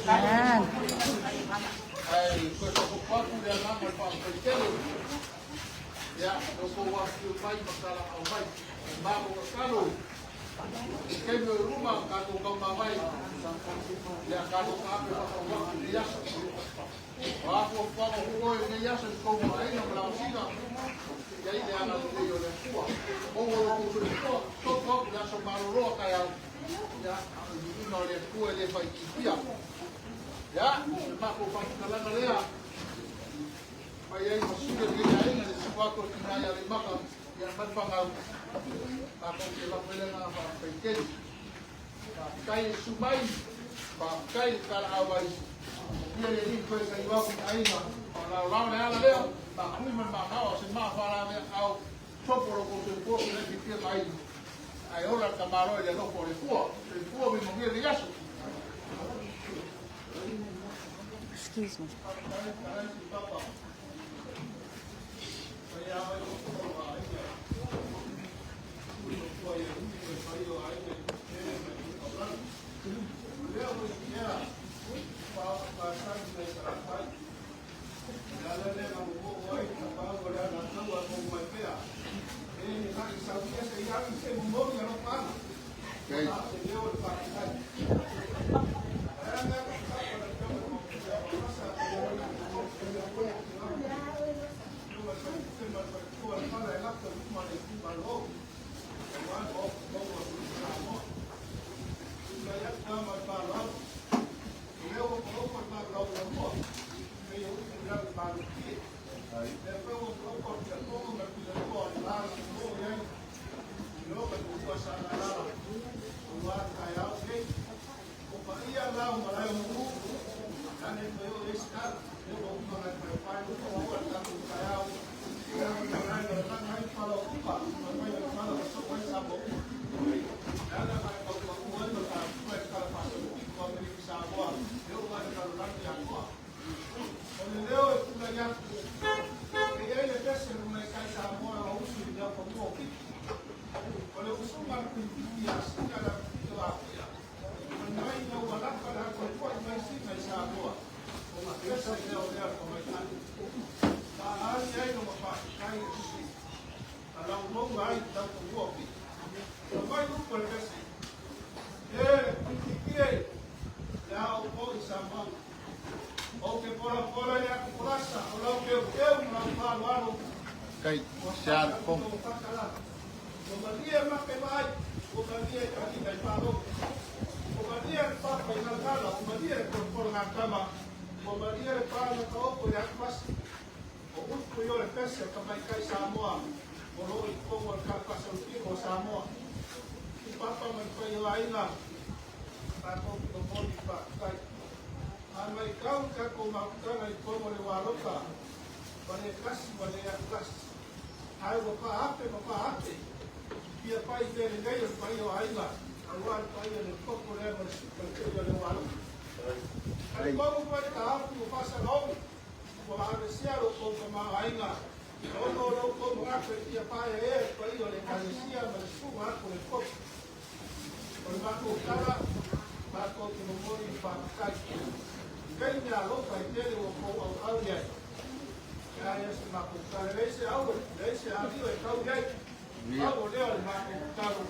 Ayan. Excuse me.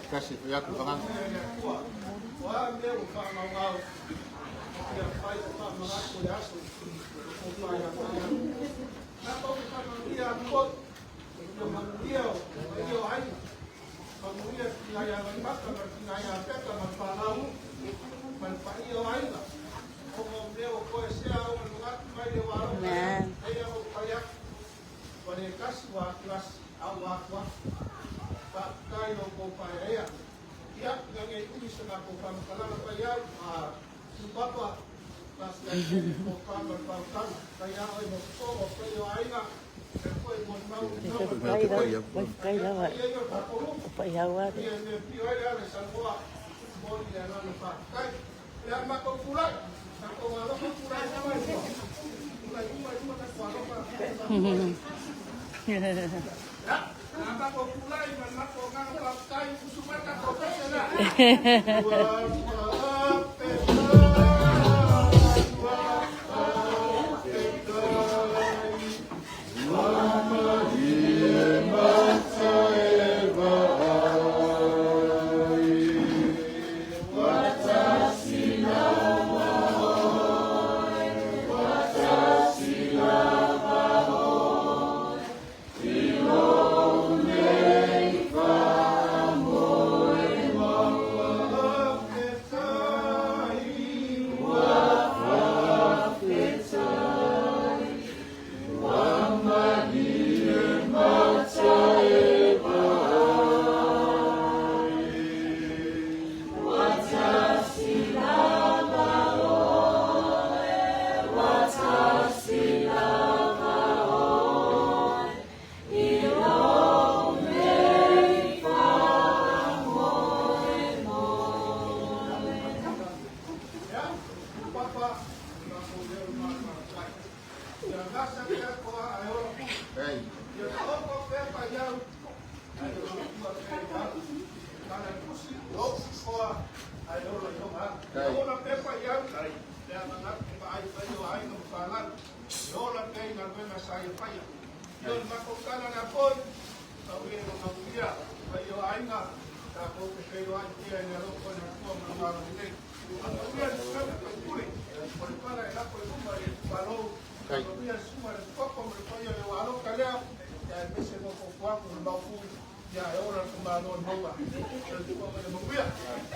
Kasi ya ku pangang. Amen.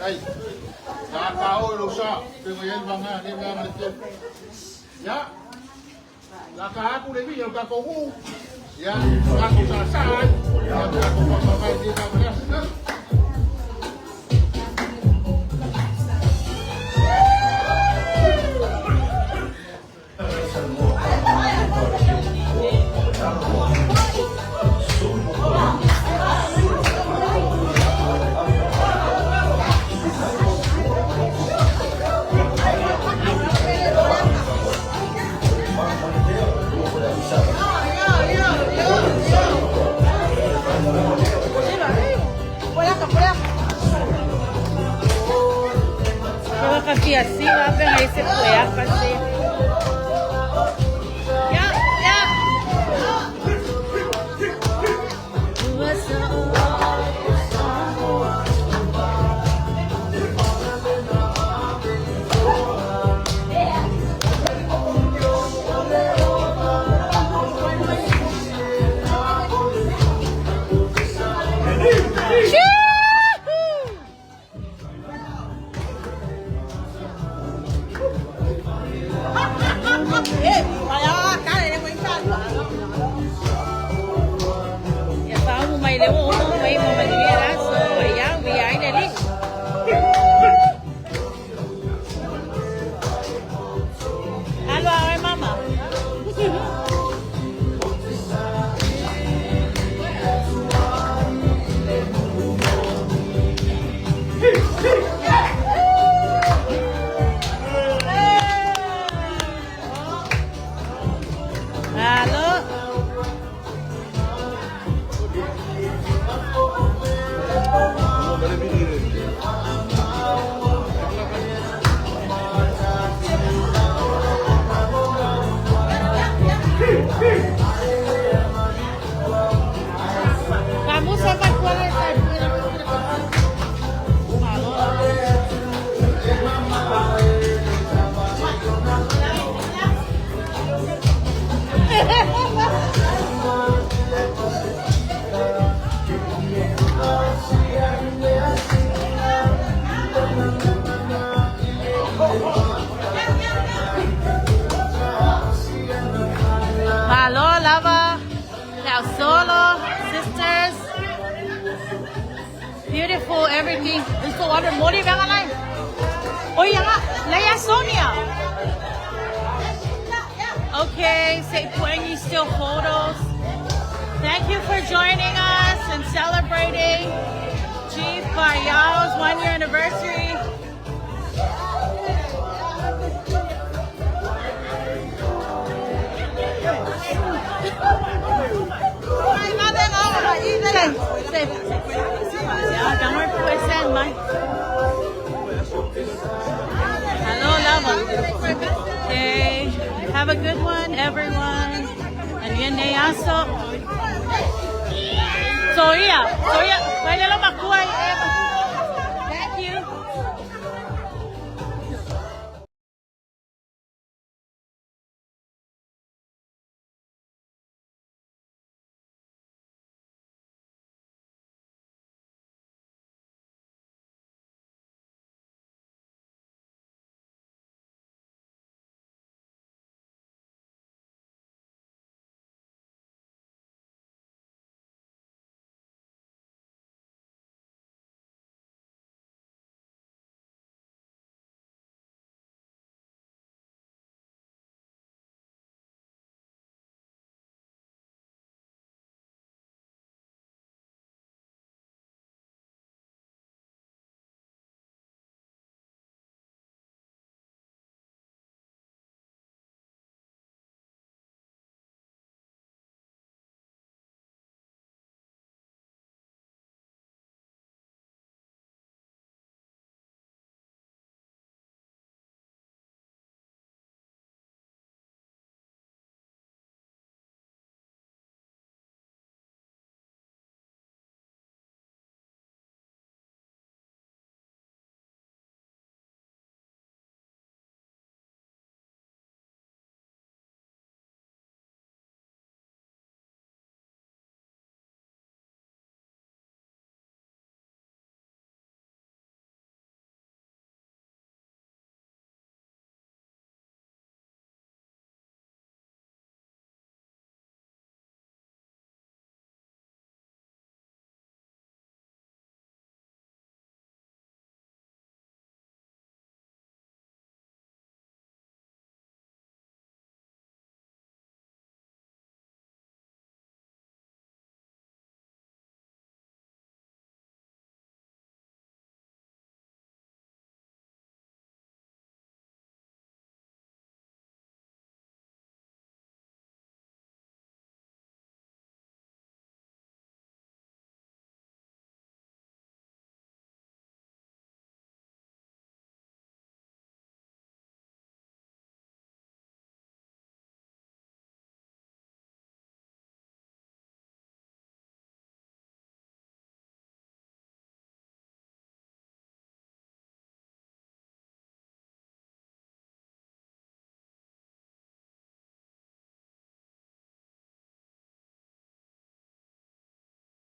Ai. Ya ka o lo sa, te mo yen banga ni nga ma te. Ya. La ka aku le vi ka ko u. Ya, ka ko sa sa. Ya ka ko pa pa ni ka ma. Solo, sisters. Beautiful everything. So what more Oh yeah, Leia Sonia. Okay, say putting still photos. Thank you for joining us and celebrating Chief Bayao's 1 year anniversary. Hello, love. Okay, have a good one, everyone. And yun na aso. Soya, soya, may lalo makuha eh.